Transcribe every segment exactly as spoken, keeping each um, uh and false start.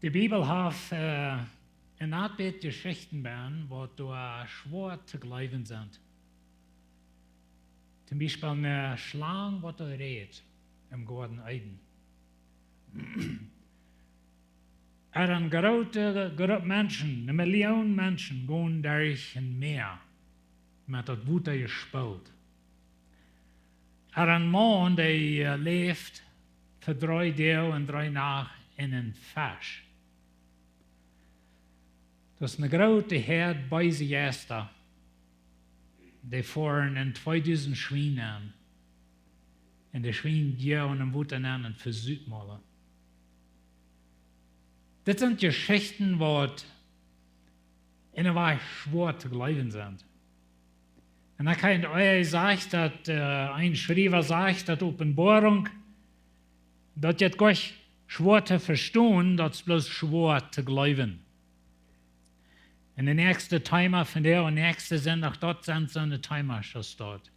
De Bibel haft een Auntal Jeschichten bennen, waut doa schwoa to jleewen sent. Toom Biespel eene Schlang, waut doa rät em Goaden Eden. Ea eene groote Grupp Menschen, eene Million Menschen, gonen derch een Mäa met daut Wota jespoolt. Ea een Maun, dee läft fa dree Doag un dree Nacht en een Fesch. Daut es eene groote Häad beese Jeista, dee foaren en tweedusent Schwien nenn. Un de Schwien jäwen em Wota nenn un vesupen aula. Dit sent Jeschichten, waut en eene Wies schwoa to jleewen sent. Un ekj hab jesajcht, daut een Schriewa sajcht, daut Openboarunk, daut jeit goa nich schwoa to vestonen, daut es bloos schwoa to jleewen. Un de näakjste Thema von de, un näakjste Sindach, daut sent soone Themasch aus daut.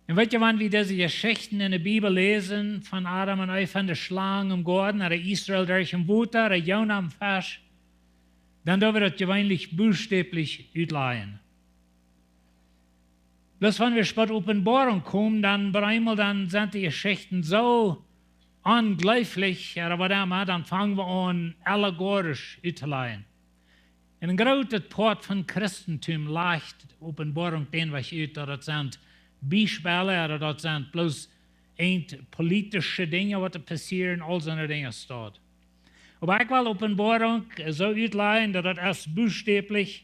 Un weet jie, wan wie dise Jeschichten en de Bibel läsen, von Adam un Eva un de Schlang em Goaden, ooda Israel derch daut Wota, ooda Jona em Fesch, dan doo wie daut jeweenlich buchstäblich utlajen. Bloos wan wie bie Openboarunk komen, dan bie eemol, dan sent de Jeschichten soo onjleeflich, ooda waut emma, dan fangen wie aun allegorisch uttolajen. Un een grootet Poat von Christentum lajcht Openboarunk dän Wajch ut, daut daut sent Biespels, ooda daut sent bloos politische Dinja, waut doa passieren, aul soone Dinja staut. Oba ekj well Openboarunk soo utlajen, daut daut es buchstäblich,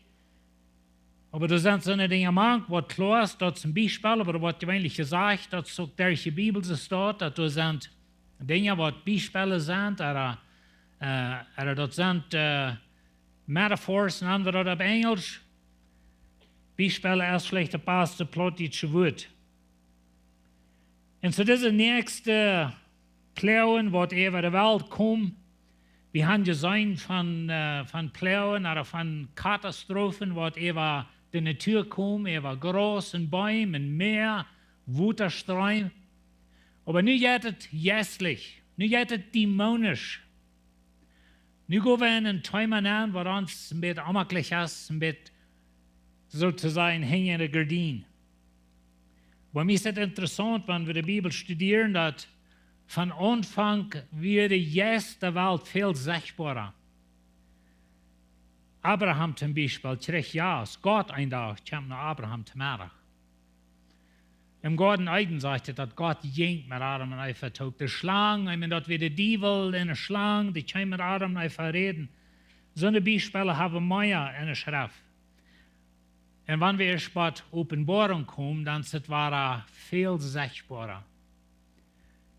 oba doa sent soone Dinja mank, waut kloa es, daut es een Biespel, oba waut jeweenlich jesajcht, daut es uk derch de Bibel soo staut, daut doa sent Dinja, waut Biespels sent, ooda, ooda daut sent metaphors, nanen wie daut opp Enjelsch. Biespels es veleicht daut baste plautdietsche Wuat. Un soo dise näakjste Ploagen, waut äwa de Welt komen, wie haben jeseenen von, von Ploagen ooda von Katastrophen, waut äwa de Natua komen, äwa Graus un Beem un Mäa, Wotastreem. Oba nu jeit et jeistlich, nu jeit et dämonisch. Nu go wie en een Thema nenn, waut ons een bät onjemaklich es, een bät, soo to sajen, hinja de Gardien. Bie mie es et interessaunt, wan wie de Bibel studieren, daut von Aunfank wia de Jeist de Welt väl sechtboara. Abraham toom Biespel, kjrieech jo, aus Gott een Dach kjeem no Abraham to Meddach. Em Goaden Eden sajcht et, daut Gott jinkj met Adam un Eva toop. De Schlang, ekj meen, daut wia de Diewel, un de Schlang, dee kjeem met Adam un Eva räden. Soone Biespels hab wie mea en de Schreft. Un wan wie ieescht bie Openboarunk komen, dan es et wada väl sechtboara.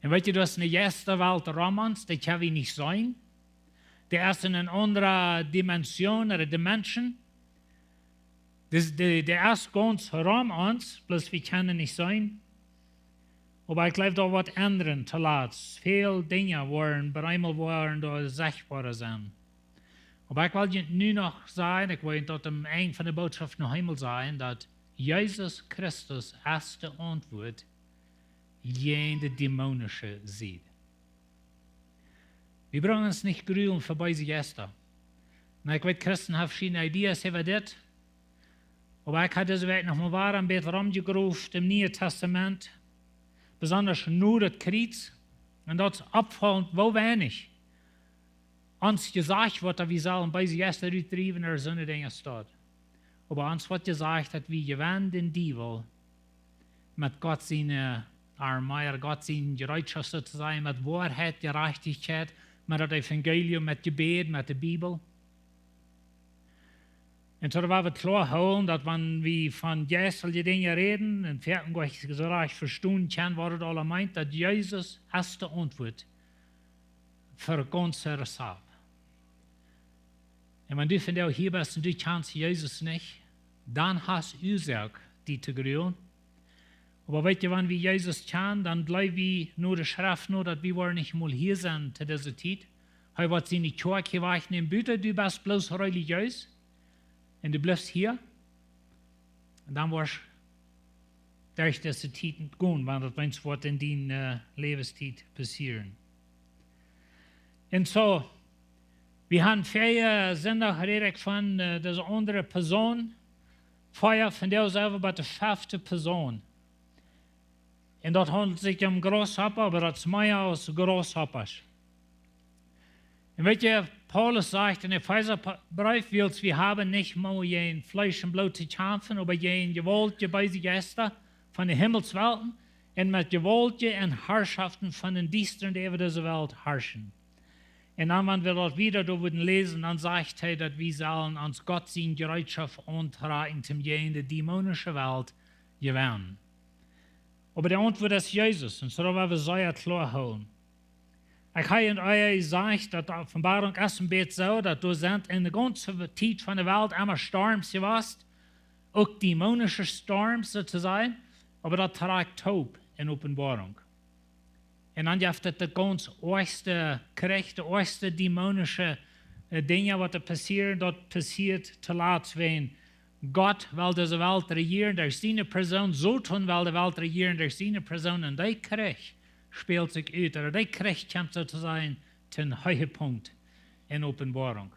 Un weet jie, daut es eene Jeistawelt rom ons, dee kjenn wie nich seenen. Dee es en eene aundre Dimension, ooda Dimension. Dee, dee, dee es gaunz rom ons, bloos wie kjennen nich seenen. Oba ekj jleew, daut woat endren, toolatst. Väl Dinja woaren, bie eemol woaren doa sechtboara sennen. Oba ekj well junt nu noch sajen, ekj well junt daut aum Enj von de Bootschoft noch eemol sajen, daut Jesus Christus es de Auntwuat jäajen de dämonische Sied. Wie brucken ons nich grulen fa beese Jeista. Nu, ekj weet, Christen haben veschiedne Ideas äwa dit. Oba ekj hab dise Wäakj noch mol wada een bät romjegroft em Nieen Tastament, besonda no daut Kjriez. Un daut es oppfaulent, woo weinich ons jesajcht woat, daut wie sellen beese Jeista utdriewen ooda soone Dinja staut. Oba ons woat jesajcht, daut wie jewennen dän Diewel met Gott siene Armee, Gott siene Jereetschoft, soo to sajen, met Woarheit, Jerajchtichkjeit, met daut Evangelium, met Jebäd, met de Bibel. Un soo woa wie kloa hoolen, daut wan wie von jeistelje Dinja räden un veleicht nich soo rajcht vestonen kjennen, waut et aula meent, daut Jesus es de Auntwuat fa gaunz Rezapt. Un wan du vondoag hia best un du kjanst Jesus nich, dan hast Uasoak, die to grulen. Oba weet jie, wan wie Jesus kjanen, dan jleew wie no de Schreft no, daut wie woaren nich mol hia sennen to dise Tiet. Hee woat siene Kjoakj hia wajchnämen, buta du best bloos relijees un du blifst hia. Un dan woascht derch dise Tiet gonen, wan daut weens woat en diene Läwenstiet passieren. Un soo, Wie haben vea Sindach jerät von äh, dise aundre Persoon. Vea von dee selfst bat de fefte Persoon. Un daut haundelt sikj om Grasshoppa, oba daut es mea aus Grasshoppas. Un weet jie, Paulus sajcht em Efeesabreef, wiels wie haben nich mau jäajen Fleesch un Bloot to kjamfen, oba jäajen jewaultje beese Jeista von de Himmelswelten un met jewaultje un Harschoften von dän Diestren, dee äwa dise Welt harschen. Un dan, wan wie daut wieda doa wudden läsen, dan sajcht hee, daut wie sellen ons Gott siene Jereetschoft auntrakjen, om jäajen de demonische Welt to jewennen. Oba de Auntwuat es Jesus, un soo woa wie sea kloa hoolen. Ekj hab ea jesajcht, daut de Openboarunk es een bät soo, daut doa sent en de gaunze Tiet von de Welt emma Storms jewast, uk demonische Storms, soo to sajen, oba daut trakjt toop en Openboarunk. Un dan jeft et de gaunz oajchste Kjrich, de oajchste demonische äh, Dinja, waut doa passieren, daut passieet toolatst, wan Gott well dise Welt rejieren derch siene Persoon, Soton well de Welt rejieren derch siene Persoon, un dee Kjrich spält sikj ut, ooda dee Kjrich kjemt, soo to sajen, tom Heechpunkt en Openboarunk.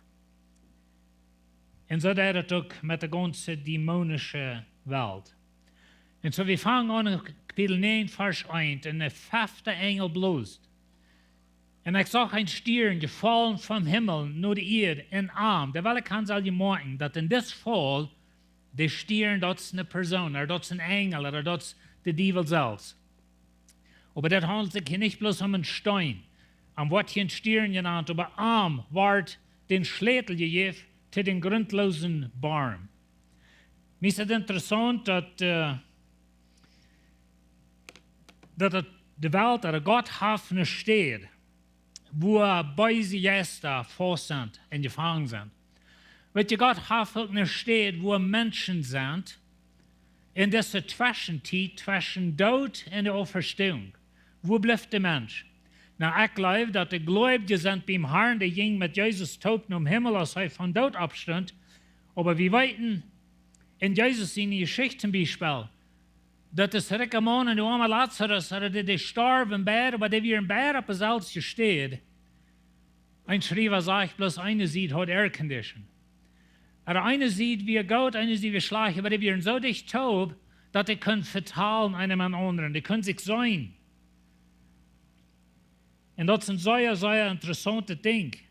Un soo deit et uk met de gaunze demonische Welt. Un soo, wie fangen aun en Kapitel näajen, Varsch eent, un de fefte Enjel blost. Un ekj sach een Stiern jefollen vom Himmel no de Ieed, un am, dee well ekj aun sell jemoakjen, daut en dit Faul, de Stiern, daut es eene Persoon, ooda daut es een Enjel, ooda daut es de Diewel selfst. Oba daut haundelt sikj hia nich bloos om een Steen. Am woat hia een Stiern jenant, oba am woat de Schlätel jejäft to dän grundloosen Borm. Mie es et interessaunt, daut äh, daut et de Welt, ooda Gott haft eene Städ, wua beese Jeista faust sent un jefangen sent. Weet jie, Gott haft uk eene Städ, wua Menschen sent, en dise Tweschentiet tweschen Doot un de Auferstehung. Wua blift de Mensch? Na, ekj jleew, daut de Gleubje sent biem Harn, dee jinjen met Jesus toop nom Himmel, aus hee vom Doot oppstunt. Oba wie weeten, en Jesus siene Jeschicht tom Biespel, daut de rikja Maun un de oama Lazarus, ooda dee, dee storwen beid, oba dee wieren beid opp deselwje Städ. Een Schriewa sajcht, bloos eene Sied haud Air Condition. Ooda eene Sied wia goot, eene Sied wia schlajcht, oba dee wieren soo dicht toop, daut dee kunnen vetalen, eena met dän aundren. Dee kunnen sikj seenen. Un daut es een sea, sea interessauntet Dinkj.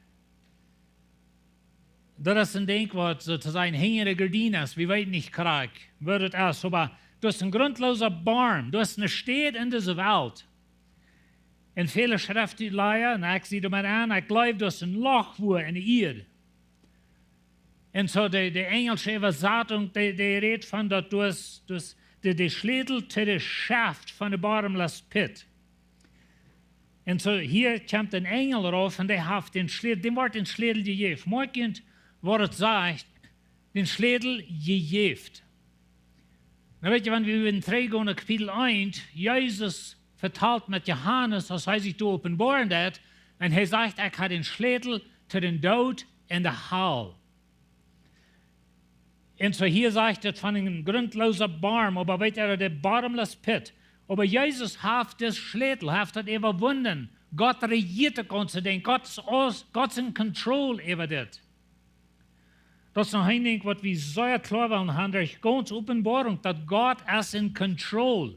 Daut es een Dinkj, waut soo to sajen hinja de Gardien es. Wie weeten nich krakjt, woo daut es, oba daut es een grundloosa Borm. Daut es eene Städ en dise Welt. Un väle Schreftutlaja, un ekj sie doa mau aun, ekj jleew, daut es een Loch wua en de Ieed. Un soo de, de enjelsche Äwasatunk, dee, dee rät von daut, daut es, daut es de, de Schlätel to de Scheft von de bottomless pit. Un soo hia kjemt een Enjel rauf un dee haft dän Schlätel, däm woat dän Schlätel jejäft. Moakjt junt, waut et sajcht, dän Schlätel jejäft. Na weet jie, wan wie en trigj gonen no Kapitel eent, Jesus vetalt met Johanes, aus hee sikj doa openboaren deed, un hee sajcht: "Ekj hab dän Schlätel to dän Doot un de Hal." Un soo hia sajcht et von een grundloosa Borm, oba weet jie, de bottomless pit. Oba Jesus haft dän Schlätel, haft daut äwawunnen. Gott rejieet daut gaunze Dinkj. Gott es aus, Gott es en control äwa dit. Daut es noch een Dinkj, waut wie sea kloa wellen haben, daut es gaunz Openboarunk, daut Gott es en control.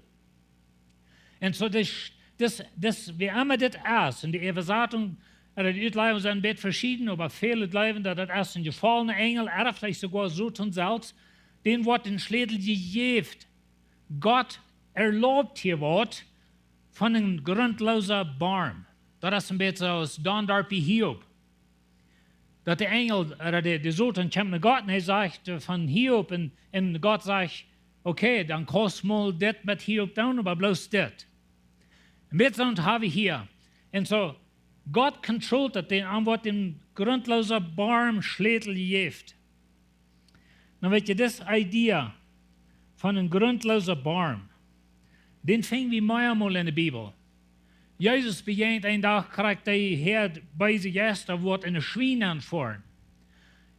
Un soo, dis, dis, dis, woo emma dit es, un de Äwasatunk, äh, de Utläajunk sent een bät veschieden, oba väle jleewen, daut daut es een jefollna Enjel, ooda veleicht soogoa Soton selfst, däm woat dän Schlätel jejäft. Gott erlaubt hia waut von een grundloosa Borm. Daut es een bät soo aus dan doa bie Hiob. Daut de Enjel, ooda de, de Soton kjemt no Gott un hee sajcht, äh, von Hiob, un, un Gott sajcht: "Okay, dan kaust mol dit met Hiob doonen, oba bloos dit." Un dit soo hab wie hia. Un soo, Gott controlt daut, däm, am woat dän grundloosa Borm Schlätel jejäft. Dan weet jie, dis Idee von een grundloosa Borm, dän finj wie meamol en de Bibel. Jesus bejäajent een Dach krakjt dee Häad beese Jeista, waut en de Schwien nenn foaren.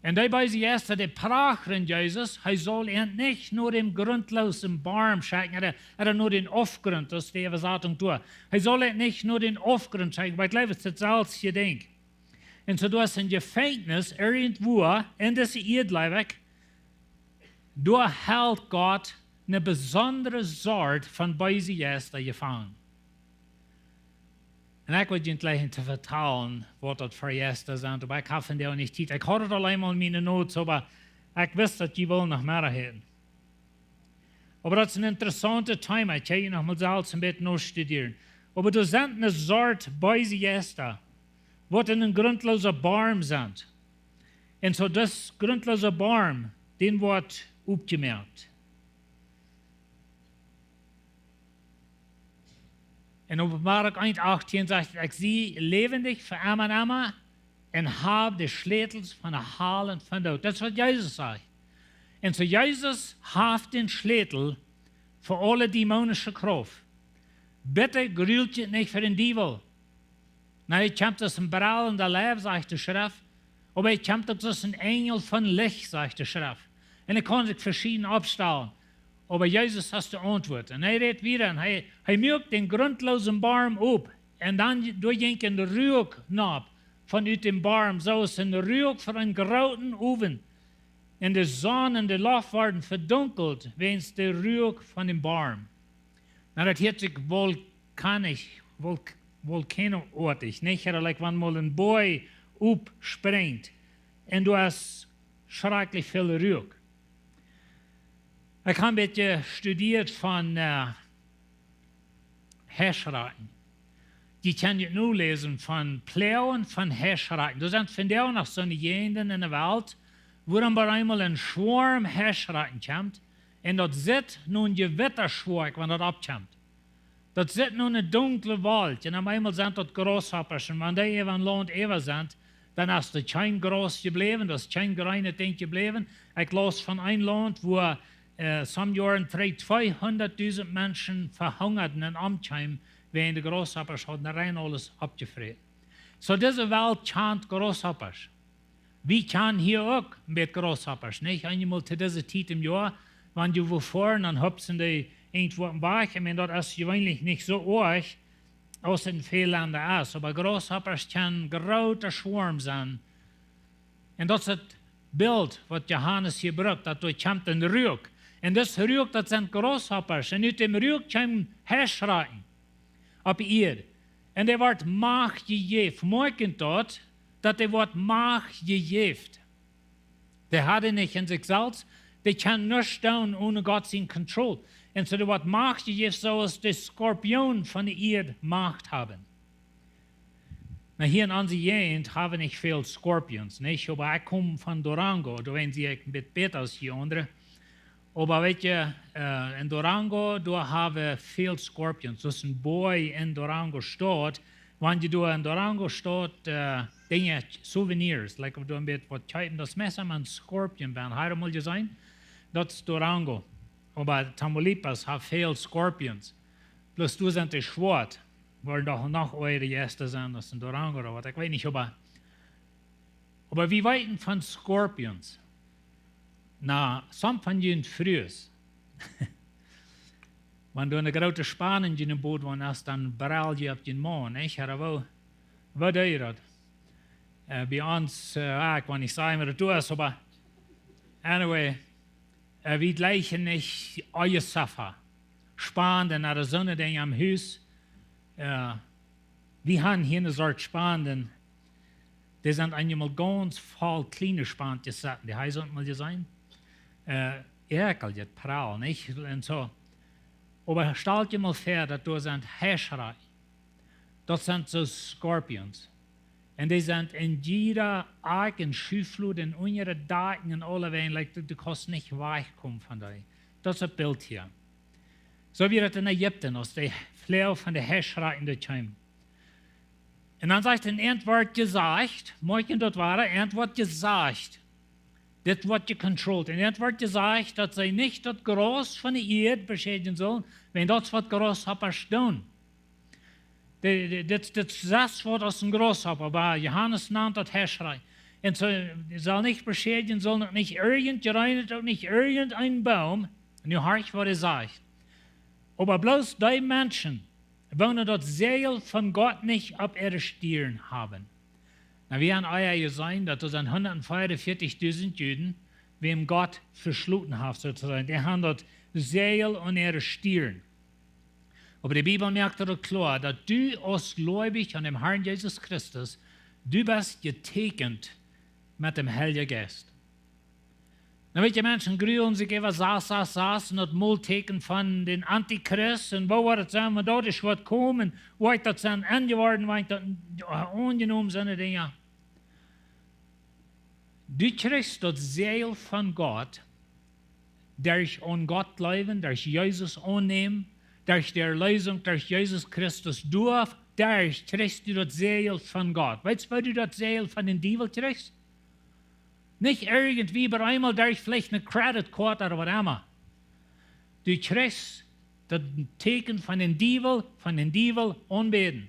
Un dee beese Jeista, dee prachren Jesus, hee saul an nich no dän grundloosen Borm schekjen, ooda, ooda no dän Aufgrunt, daut es de Äwasatunk doa. Hee saul an nich no dän Aufgrunt schekjen, oba ekj jleew, et es daut selwje Dinkj. Un soo, doa es een Jefenkjnis irjentwua en dise Ieed, jleew ekj, doa helt Gott eene besondre Sort von beese Jeista jefangen. Un ekj wull junt jlikj to vetalen, waut daut fa Jeista sent, oba ekj hab vondoag nich Tiet. Ekj haud daut aul eemol en miene notes, oba ekj wist, daut jie wullen noch mea hieren. Oba daut es een interessauntet Thema. Ekj kaun jie noch mol selfst een bät nostudieren. Oba doa sent eene Sort beese Jeista, waut en een grundloosen Borm sent. Un soo, dis grundloosa Borm, dän woat oppjemoakt. En Openboarunk eent achtieen sajcht et: "Ekj sie läwendich fa emma un emma un hab de Schlätels von de Hal un von Doot." Daut es, waut Jesus sajcht. Un soo, Jesus haft dän Schlätel fa aule dämoonische Krauft. Bitte grult junt nich fa dän Diewel. Nä, hee kjemt aus een brellenda Leiw, sajcht de Schreft, oba hee kjemt uk aus een Enjel von Licht, sajcht de Schreft. Un hee kaun sikj veschieden oppstalen. Oba Jesus haft de Auntwuat. Un hee rät wieda un hee, hee muak dän grundloosen Borm opp. Un dan doa jinkj een Ruak nopp von ut dän Borm, soo aus een Ruak von eenen grooten Owen. Un de Sonn un de Loft worden vedunkelt wäajens dän Ruak von dän Borm. Nä, daut hieet sikj vulkanisch, vulk-, volcano-oatich, nich? Oda like wan mol een Boaj oppsprinjt. Un doa es schrakjlich väl Ruak. Ekj hab een bät jestudieet von, äh, Heschrakjen. Jie kjennen daut nu läsen von Ploagen von Heschrakjen. Doa sent vondoag noch soone Jäajenden en de Welt, wua dan bie eemol een Schwoarm Heschrakjen kjemt, un daut sitt no een Jewitta schwoa, wan daut oppkjemt. Daut sitt no eene dunkle Wolkj, un opp eemol sent daut Grasshoppers, un wan dee äwa een Launt äwa sent, dan es doa kjeen Graus jebläwen, doa es kjeen jreenet Dinkj jebläwen. Ekj laus von een Launt, wua, äh, some Joaren trigj tweehundatdusent Menschen vehungaden un omkjeemen, wäajen de Grasshoppers hauden rein aules oppjefräten. Soo, dise Welt kjant Grasshoppers. Wie kjanen hia uk een bät Grasshoppers, nich? Eenjemol to dise Tiet em Joa, wan jie wua foaren, dan hupsen dee irjentwua wajch. Ekj meen, daut es jeweenlich nich soo oajch aus en väl Lenda es. Oba Grasshoppers kjennen groote Schwoarm sennen. Un daut es daut Bilt, waut Johanes hia brukt, daut doa kjemt een Ruak. Un dis Ruak, daut sent Grasshoppers. Un ut däm Ruak kjeemen Heschrakjen opp de Ieed. Un dee woat Macht jejäft. Moakjt daut, daut dee woat Macht jejäft. Dee hauden nich en sikj selfst, dee kjennen nuscht doonen one Gott siene Control. Un soo, dee woat Macht jejäft, soo aus de Skorpionen von de Ieed Macht haben. Nä, hia en onse Jäajent hab wie nich väl Scorpions, nich? Oba ekj kom von Durango, doa sie ekj een bät bäta aus hia aundre. Oba weet jie, äh, en Durango, doa hab wie väl Scorpions. Daut es een Boaj en Durango Staut. Wan jie doa en Durango Staut, äh, Dinja, souvenirs, like, doa een bät waut kjeepen, daut es meist emma een Scorpion, wan jie mol jeseenen, daut es Durango. Oba Tamaulipas haft väl Scorpions. Bloos doa sent dee schwoat. Woaren doch noch oajre Jeista sennen aus en Durango oda waut, ekj weet nich, oba, oba wie weeten von Scorpions. Nä, some von junt Frues. Wan doa eene groote Span en jun Boot wonen es, dan brell jie opp jun Maun, nich? Oda woo, woo doo jie daut? Äh, bie ons, äh, ah, ekj well nich sajen, waut daut es, oba anyway, äh, wie jlikjen nich Oajasofa. Span, dan haud soone Dinja aum Hus. Äh, wie haben hia eene Sort Span, dee sent eenjemol gaunz voll kjliene Span jesaut. Dee hab jie uk mol jeseenen. Äh, jo, ekj well daut prall, nich? Un soo. Oba stalt jie mol väa, daut doa sent Heschrakjen. Daut sent soo Scorpions. Un dee sent en jieda Akj un Schuflod un unja de Dakjen un aulewäajen, like, du, du kaust nich wajchkomen von dee. Daut es daut Bilt hia. Soo wia daut en Ägipten, aus de Fluch von de Heschrakjen doa kjeem. Un dan sajcht et, un et wort jesajcht, moakjt daut woa, et wort jesajcht, dit wort jecontrolled. Un et wort jesajcht, daut see nich daut Graus von de Ieed beschädjen sullen, wiels daut es waut Grausshoppasch doonen. De, de, dit, dit sajcht waut aus een Grausshoppa, oba Johanes nant daut Heschrakj. Un see saul nich beschädjen, saul uk nich irjent Jreenet, uk nich irjent een Boom. Nu horcht, waut hee sajcht. Oba bloos dee Menschen, woone daut Säajel von Gott nich opp äare Stieren haben. Nu, wie haben ea jeseenen, daut doa sent hundatveeaunvieetichdusent Juden, wäm Gott veschloten haft, soo to sajen. Dee haben daut Säajel aun äare Stirn. Oba de Bibel moakt daut kloa, daut du aus Gleubja aun däm Harn Jesus Christus, du best jetäkjent met däm Heiljen Jeist. Nu, weet jie, Menschen grulen sikj äwa sas sas sas un daut Moltäkjen von dän Antichrist. Un woo woat daut sennen, wan daut es waut kjemt? Woat daut sennen enjeworden, wan daut aunjenomen sent, Dinja? Du kjrichst daut Säajel von Gott, derch aun Gott jleewen, derch Jesus aunnämen, derch de Erlösung, derch Jesus Christus. Du, derch kjrichst du daut Säajel von Gott. Weetst, woo du daut Säajel von dän Diewel kjrichst? Nich irjentwie, oba eemol derch veleicht ne Credit Card ooda waut emma. Du kjrichst daut Täkjen von dän Diewel, von dän Diewel aunbäden.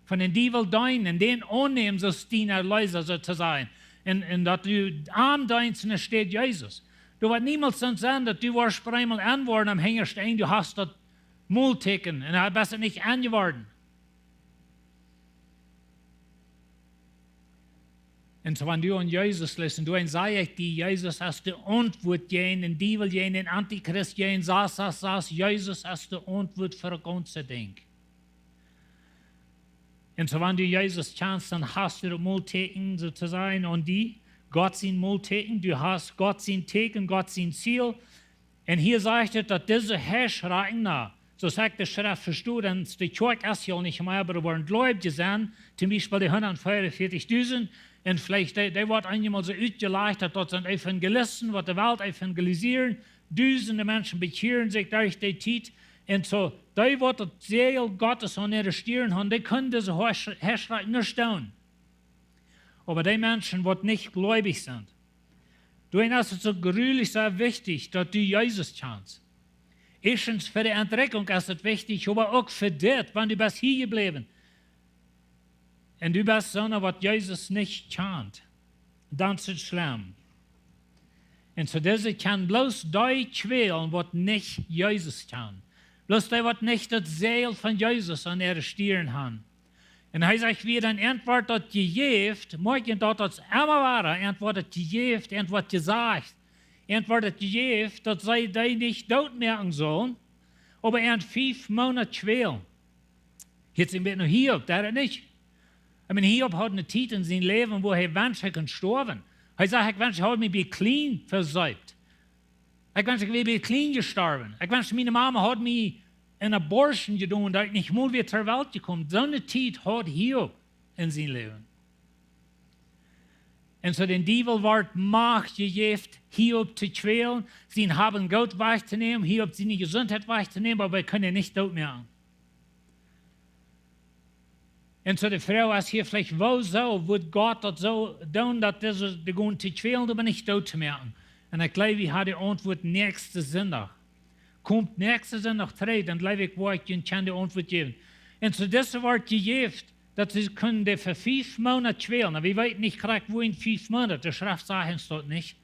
Von dän Diewel deenen un dän aunnämen, soo aus dien Erlöser, soo to sajen. Un, un daut du am deenst enne Städ Jesus. Du woascht niemols soo sennen, daut du woascht opp eemol enjeworden aum hinjaschten Enj, du hast daut Moltäkjen un du best nich enjeworden. Un soo, wan du aun Jesus jleefst, un du, un saj ekj die, Jesus es de Auntwuat jäajen dän Diewel, jäajen dän Antichrist, jäajen sas sas sas, Jesus es de Auntwuat fa daut gaunze Dinkj. Un soo, wan du Jesus kjanst, dan hast du daut Moltäkjen, soo to sajen, aun die, Gott sien Moltäkjen, du hast Gott sien Täkjen, Gott sien Siegel. Un hia sajcht et, daut dise Hechschrakjen, nu, soo aus ekj de Schreft vesto, dan es de Kjoakj es je aul nich mea, oba doa woaren Gleubje sennen, toom Biespel de hundatveeaunvieetichdusent, un veleicht dee, dee woat eenjemol soo utjelajcht, daut daut sent Evangelisten, waut de Welt evangelisieren, dusende Menschen bekjieren sikj derch dee Tiet, un soo, dee waut daut Säajel Gottes aun äare Stirn haben, dee kjennen dise Hesch-, Hechschrakjen nich doonen. Oba dee Menschen, waut nich gleubich sent, doawäajen es et soo grulich soo wichtich, daut du Jesus kjanst. Ieeschtens fa de Entrikjunk es et wichtich, oba uk fa dit, wan du best hia jebläwen. Un du best soona, waut Jesus nich kjant. Dan es et schlemm. Un soo dise kjennen bloos dee kjwälen, waut nich Jesus kjanen. Bloos dee, waut nich daut Säajel von Jesus aun äare Stirn haben. Un hee sajcht wada, un ent woat daut jejäft, moakt daut, daut es emma wada, ent woat daut jejäft, ent woat jesajcht, ent woat daut jejäft, daut see dee nich dootmoaken sellen, oba ent fief Moonat kjwälen. Hia es een bät no Hiob, daut es nich. Ekj meen, Hiob haud ne Tiet en sien Läwen, wua hee wenscht, hee kunn stoawen. Hee säd: "Ekj wensch, ekj haud mie bie kjlien veseept. Ekj wensch, ekj wia bie kjlien jestorwen. Ekj wensch, miene Mame haud mie en abortion jedonen, daut ekj nich mol wia to de Welt jekomen." Soone Tiet haud Hiob en sien Läwen. Un soo dän Diewel woat Macht jejäft, Hiob to kjwälen, sien Hab un Goot wajchtonämen, Hiob siene Jesuntheit wajchtonämen, oba hee kunn am nich dootmoaken. Un soo de Froag es hia veleicht, wuarom wudd Gott daut soo doonen, daut dise, dee gonen to kjwälen, oba nich doot to moaken? Un ekj jleew, wie haben de Auntwuat näakjsten Sindach. Komt näakjsten Sindach trigj, dan jleew ekj, woa ekj junt kjennen de Auntwuat jäwen. Un soo dise woat jejäft, daut see kunnen dee fa fief Moonat kjwälen. Nu, wie weeten nich krakjt, woo en fief Moonat, de Schreft sajcht ons daut nich.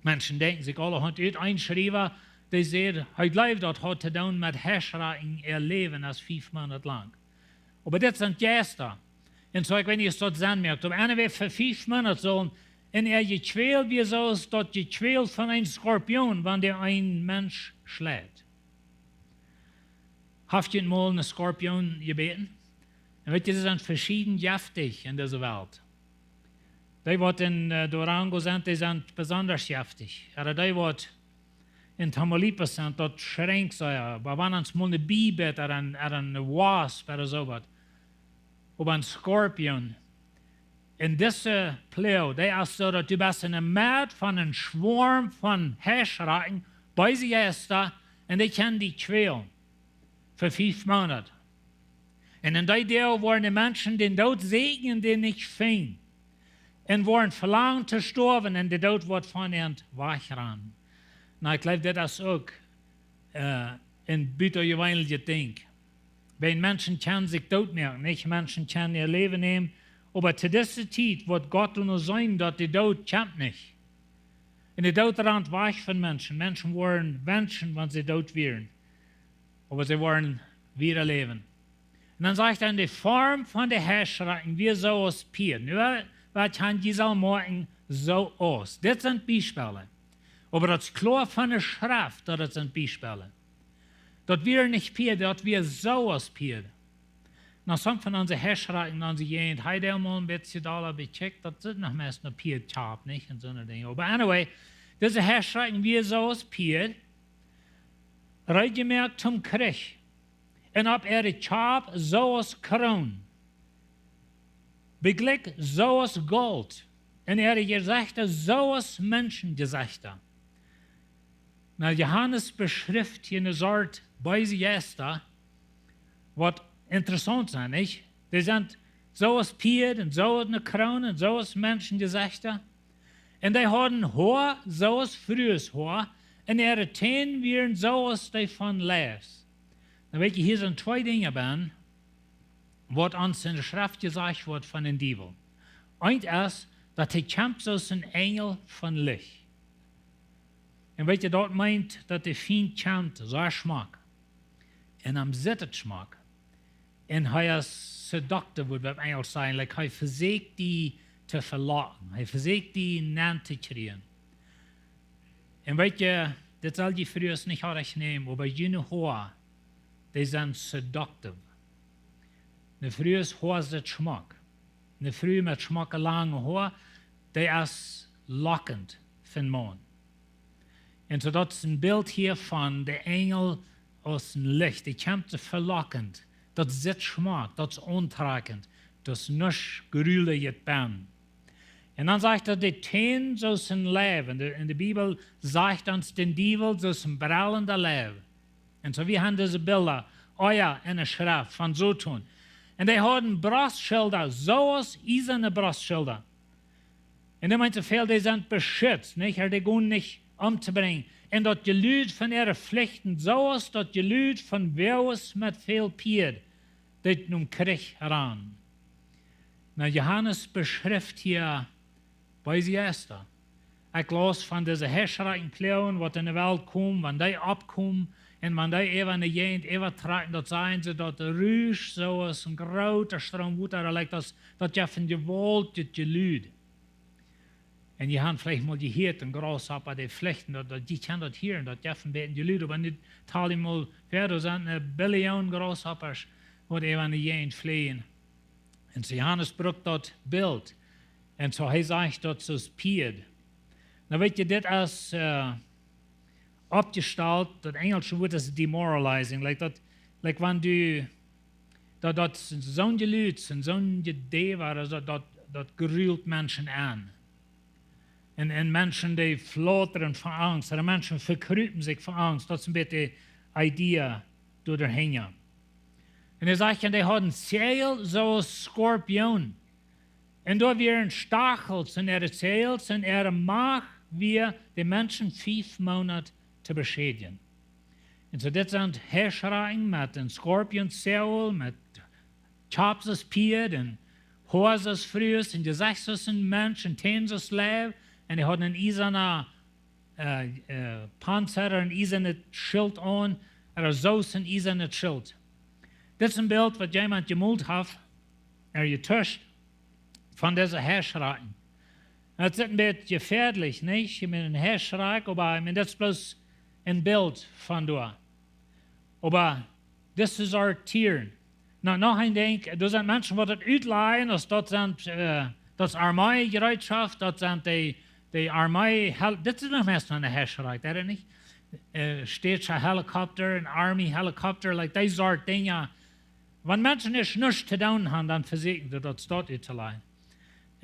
Menschen denkjen sikj aulahaunt ut. Een Schriewa, dee säd, hee jleewd, daut haud to doonen met Hechschrakjen äa Läwen aus fief Moonat lang. Oba dit sent Jeista. Un soo, ekj weet nich, aus daut Senn moakt. Oba anyway, fa fief Moonat sullen, un äa Jekjwäl wia soo aus daut Jekjwäl von een Skorpion, wan dee een Mensch schleit. Haft jie mol ne Skorpion jebäten? Un weet jie, see sent veschieden jeftich en dise Welt. Dee, waut en, äh, Durango sent, dee sent besonda jeftich. Oba dee, waut en Tamaulipas sent, daut schrinkjt sea. Oba wan ons mol ne Bie bät, oda een, oda een Wasp, oda soo waut. Oba een Skorpion. Un dise Ploag, dee es soo, daut du best en de Medd von een Schwoarm von Hechschrakjen, beese Jeista, un dee kjennen die kjwälen. Fa fief Moonat. Un en dee Doag woaren de Menschen dän Doot sieekjen un dän nich finjen. Un woaren velangen to stoawen un de Doot woat von an wajchrannen. Nu, ekj jleew, dit es uk, äh, een butajeweenlichet Dinkj. Wiels Menschen kjennen sikj dootmoaken, nich? Menschen kjennen äa Läwen nämen. Oba to dise Tiet woat Gott doano seenen, daut de Doot kjemt nich. Un de Doot rant wajch von Menschen. Menschen woaren wenschen, wan see doot wieren. Oba see woaren wada läwen. Un dan sajcht hee, de Form von de Hechschrakjen wia soo aus Pieed. Nu, waut han jie soo moaken, soo aus. Dit sent Biespellen. Oba daut es kloa von de Schreft, daut daut sent Biespellen. Daut wia nich Pieed, daut wia soo aus Pieed. Nu, sommje von onse Hechschrakjen en onse Jäajent, hee deed mol een bät dolla bekjikjt, daut sitt noch meist no Pieed, Kjap, nich? Un soone Dinja. Oba anyway, dise Hechschrakjen wia soo aus Pieed, reed jemoakt toom Kjrich. Un opp äare Kjap soo aus Kroon, bejlikjt soo aus Golt, un äare Jesechta soo aus Menschenjesechta. Nu, Johanes beschrift hia ne Sort beese Jeista, waut interessaunt sent, nich? Dee sent soo aus Pieed un soo aus ne Kroon un soo aus Menschenjesechta. Un dee hauden Hoa soo aus Frueshoa, un äare Täne wieren soo aus dee von Leiws. Nu weet jie, hia sent twee Dinja bie, waut ons en de Schreft jesajcht woat von dän Diewel. Eent es, daut hee kjemt soo aus een Enjel von Licht. Un weet jie, daut meent, daut de Fient kjemt soo schmock. Un am sitt et schmock. Un hee es seductive, wudd wie opp Enjlisch sajen. Like, hee vesieekjt die to velocken. Hee vesieekjt die nenn to kjrieen. Un weet jie, dit sell jie Frues nich oajch nämen, oba june Hoa, dee sent seductive. Ne Frues Hoa sitt schmock. Ne Fru met schmocke lange Hoa, dee es lockend fa een Maun. Un soo daut es een Bilt hia von de Enjel aus een Licht. Dee kjemt soo velockend. Daut sitt schmock, daut es auntrakjent. Daut es nuscht Grulijet bie. Un dan sajcht daut, de Täne soo aus een Leiw. En de, en de Bibel sajcht ons dän Diewel soo aus een brellenda Leiw. Un soo, wie han dise Bilda, oh jo, en de Schreft von Soton. Un dee hauden Brostschilda, soo aus iesane Brostschilda. Un dee meent soo väl, dee sent beschitzt, nich? Dee gonen nich omtobrinjen. Un daut Jelud von äare Flichten, soo aus daut Jelud von Woages met väl Pieed, dee nom Kjrich rannen. Nu, Johanes beschrift hia beese Jeista. Ekj laus von dise Hechschrakjen, Ploagen, waut en de Welt komen, wan dee oppkomen, un wan dee äwa ne Jäajent äwatrakjen, daut sajen see, daut ruscht soo aus een groota Stroom Wota, daut, like, daut, daut jeft een jewaultjet Jelud. Un jie han veleicht mol jehieet, een Grasshoppa, dee flicht, daut, daut, jie kjennen daut hieren, daut jeft een bät Jelud, oba nu stal jie mol väa, doa sent ne Billion Grasshoppas, waut äwa ne Jäajent fleajen. Un soo Johanes brukt daut Bilt. Un soo hee sajcht daut soo aus Pieed. Nu weet jie, dit es, eh, oppjestalt, daut enjelsche Wuat es demoralizing. Like daut, like wan du, daut, daut soon Jelud, soon Jedäwa, daut, daut, daut grult Menschen aun. Un, un Menschen, dee flautren von Angst, ooda Menschen vekrupen sikj von Angst. Daut es een bät de Idee doa hinja. Un hee sajcht, un dee hauden Zäajel soo aus Skorpionen. Un doa wieren Stachels en äare Zäajels, un äare Macht wia, de Menschen fief Moonat to beschädjen. Un soo, dit sent Hechschrakjen met een Skorpionszäajel, met Kjap soo aus Pieed, un Hoa soo aus Frues, un Jesecht soo aus een Mensch, un Täne soo aus Leiw, un dee hauden een iesana, eh, eh, Panza, een iesanet Schilt aun, ooda soo aus een iesanet Schilt. Dit es een Bilt, waut jemaunt jemolt haft, ooda jetuscht, von dise Hechschrakjen. Daut es een bät jefäadlich, nich? Ekj meen, een Hechschrakj, oba, ekj meen, daut es bloos een Bilt von doa. Oba, dit es uk Tieren. Nu, noch een Dinkj, doa sent Menschen, waut daut utlajen, aus daut sent, eh, daut es Armeejereetschoft, daut sent dee, dee Armee, hel-, dit es noch meist eene Hechschrakj, daut es nich? Eh, States Helicopter, een Army Helicopter, like, dee Sort Dinja. Wan Menschen nuscht, nuscht to doonen han, dan vesieekjen see daut, daut doa uttolajen.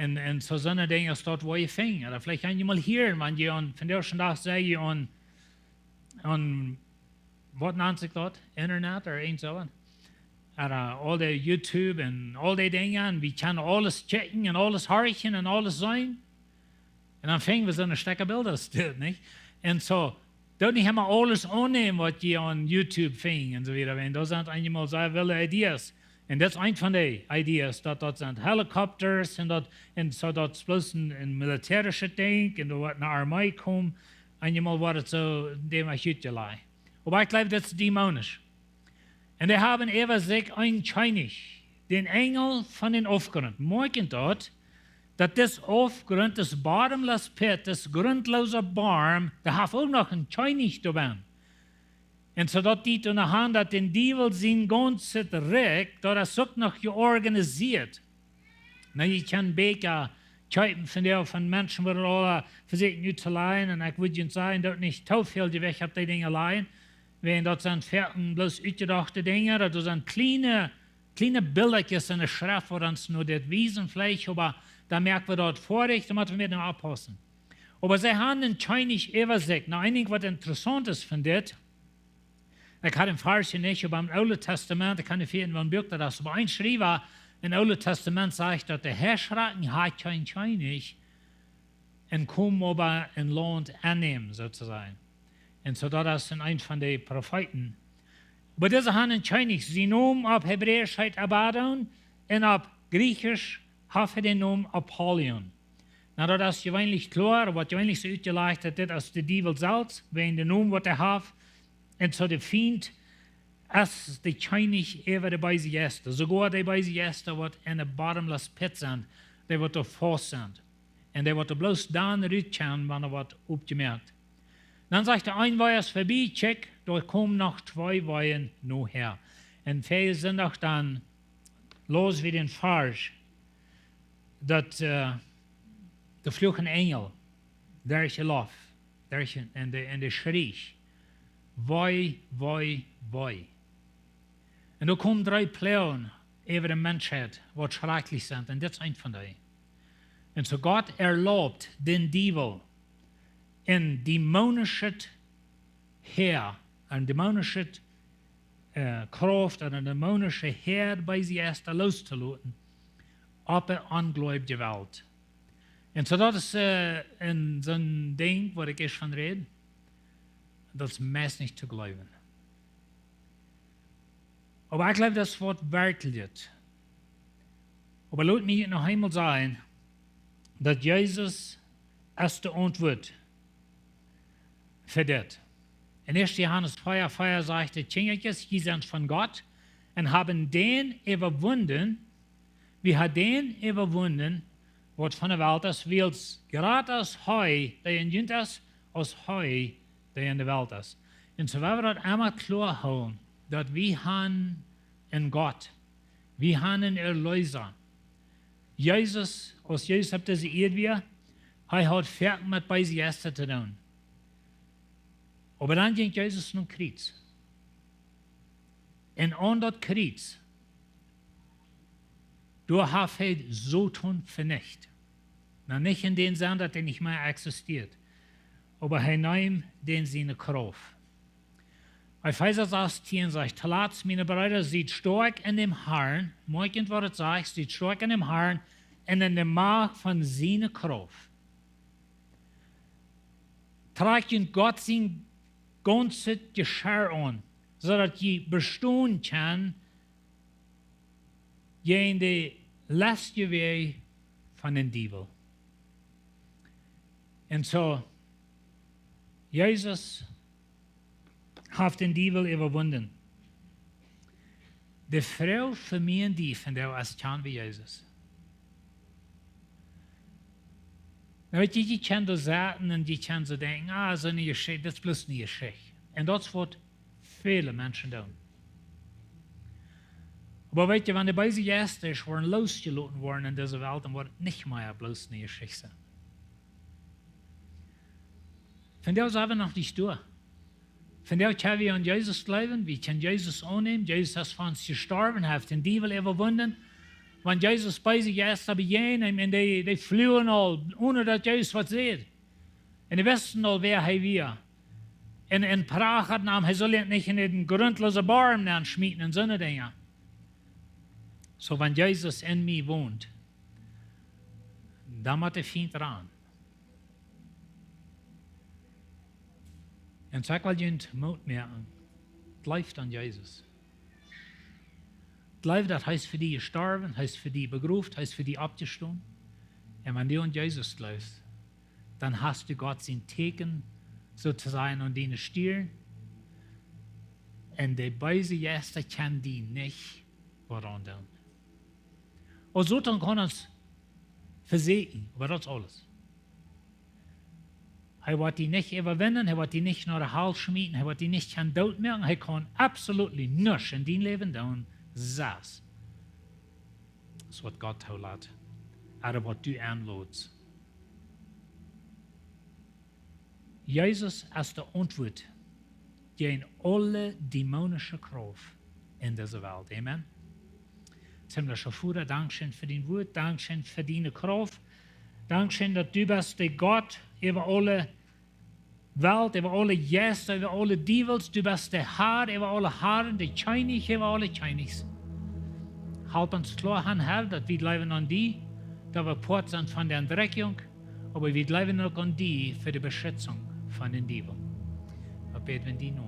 Un, un soo soone Dinja aus daut, wua jie finjen. Ooda veleicht han jie mol hia, wan jie aun, vondoag dän Dach sent jie aun, aun, waut nant sikj daut? Internet ooda irjent soo waut. Ooda aul dee YouTube un aul dee Dinja. Un wie kjennen aules checken un aules horchen un aules seenen. Un dan finjen wie soone Stekja Bilda aus dit, nich? Un soo, doot nich emma aules aunnämen, waut jie aun YouTube finjen un soo wieda. Wan doa sent eenjemol soo wille Ideas. Un daut es eent von dee Ideas, daut, daut sent Helicopters un daut, un soo daut es bloos een, een militärischet Dinkj un doa woat ne Armee komen. Eenjemol woat et soo, dee woat utjelajen. Oba ekj jleew, daut es dämonisch. Un dee haben äwa sikj een Kjennich, dän Enjel von dän Aufgrunt. Moakjen daut, daut dis Aufgrunt, dis bottomless pit, dis grundloosa Borm, dee haft uk noch een Kjennich doabennen. Un soo daut dee to ne Haunt, daut dän Diewel sien gaunzet Rikj, daut es uk noch jeorganisieet. Nu, jie kjennen Bieekja kjeepen von dee, von Menschen, waut aula vesieekjen uttolajen. Un ekj wudd junt sajen, daut nich too väl Jewicht opp dee Dinja lajen. Wiels daut sent foaken bloos utjedochte Dinja. Daut sent kjliene, kjliene Bildakjes enne Schreft, waut ons nu dit wiesen veleicht, oba dan moak wie daut foadich, dan motten wie nu oppaussen. Oba see haben een Kjennich äwa sikj. Nu, een Dinkj, waut interessaunt es von dit, ekj hab dän Varsch nich, oba em Oolen Tastament, ekj kaun nich finjen, waut Buak daut es, oba een Schriewa em Oolen Tastament sajcht, daut de Herrscharen haft kjeen Kjennich un komen oba een Launt aunnämen, soo to sajen. Un soo daut es een, een von de Profeeten. Oba dise haft een Kjennich, sien Nomen opp Hebräisch heet Abaddon un opp Jriechsch haft hee dän Nomen Apollyon. Nu, daut es jeweenlich kloa, woat jeweenlich soo utjelajcht, daut dit es de Diewel selfst, wäajen dän Nomen, waut hee haft. Un soo de Fient es de Kjennich äwa de beese Jeista. Soogoa de beese Jeista, waut enne bottomless pit sent, dee waut doa faust sent. Un dee waut doa bloos dan rut kjennen, wan hee woat oppjemoakt. Dan sajcht hee, een Wajch es verbie, kjikj, doa komen noch twee Wejen nohäa. Un väajen Sindach dan läsen wie dän Varsch, daut, äh, doa fluach een Enjel derch de Loft, derch, un dee, un dee schreech: Wee, wee, wee. Un doa komen dree Ploagen äwa de Menschheit, waut schrakjlich sent, un dit es eent von dee. Un soo Gott erlaubt dän Diewel een dämonischet Häa, een dämonischet, äh, Krauft, eene dämonische Häad beese Jeista loostoloten opp de onjleewje Welt. Un soo daut es, äh, een, soon Dinkj, waut ekj ieescht von räd, daut es meist nich to jleewen. Oba ekj jleew, daut es waut werkjlich es. Oba lot mie noch eemol sajen, daut Jesus es de Auntwuat fa dit. En ieeschte Johanes vea, vea sajcht et: Kjinjasch, jie sent von Gott un haben dän äwawunden, wie haben dän äwawunden, waut von de Welt es, wiels jrata es hee, dee en junt es, aus hee, dee en de Welt es. Un soo well wie daut emma kloa hoolen, daut wie haben een Gott, wie haben een Erleesa. Jesus, aus Jesus opp dise Ieed wia, hee haud foaken met beese Jeista to doonen. Oba dan jinkj Jesus nom Kjriez. Un aun daut Kjriez, doa haft hee Soton venicht. Nu, nich en dän Senn, daut hee nich mea existieet, oba hee neem dän siene Krauft. Efeesa sastieen sajcht: Tolatst, miene Breeda, siet stoakj en däm Harn. Moakjt waut et sajcht: Siet stoakj en däm Harn un en de Macht von siene Krauft. Trakjt junt Gott sien gaunzet Jeschia aun, soo daut jie bestonen kjennen jäajen de lestje Wäaj von dän Diewel. Un soo, Jesus haft dän Diewel äwawunden. De Froag fa mie un die vondoag es: Kjanen wie Jesus? Nu, weet jie, jie kjennen doa sitten un jie kjennen soo denkjen: Ah, soone Jeschicht, daut es bloos ne Jeschicht. Un daut es waut väle Menschen doonen. Oba weet jie, wan de beese Jeista woaren loosjeloten woaren en dise Welt, dan woat et nich mea bloos ne Jeschicht sennen. Vondoag sent wie noch nich doa. Vondoag kjenn wie aun Jesus jleewen, wie kjennen Jesus aunnämen. Jesus es fa ons jestorwen, hee haft dän Diewel äwawunden. Wan Jesus beese Jeista bejäajent, un dee, dee fluagen aul, onen daut Jesus waut säd. Un dee wisten aul, wäa hee wia. Un, un prachaden am, hee sull an nich en dän grundloosen Borm nenschmieten un soone Dinja. Soo, wan Jesus en mie wont, dan mott de Fient rannen. Un soo ekj well junt Moot moaken: Jleeft aun Jesus. Jleeft, daut hee es fa die jestorwen, hee es fa die begroft, hee es fa die oppjestonen. Un wan du aun Jesus jleefst, dan hast du Gott sien Tieekjen, soo to sajen, aun diene Stirn. Un de beese Jeista kjennen die nich waut aundoonen. Aus Soton kaun ons vesieekjen, oba daut es aules. Hee woat die nich äwawinjen, hee woat die nich no de Hal schmieten, hee woat die nich kjennen doot moaken, hee kaun absolutely nuscht en dien Läwen doonen, sest aus waut Gott toolat, ooda waut du enlodst. Jesus es de Auntwuat jäajen aule dämonische Krauft en dise Welt. Amen. Himlischa Voda, dankscheen fa dien Wuat, dankscheen fa diene Krauft. Dankscheen daut du best de Gott äwa aule Welt, äwa aule Jeista, äwa aule Diewels. Du best de Har äwa aule Harn, de Kjennich äwa aule Kjennichs. Halp ons kloa han, Har, daut wie jleewen aun die, daut wie Poat sent von de Entrekjunk, oba wie jleewen uk aun die fa de Beschitzunk von dän Diewel. Daut bäd wie en dien Nomen.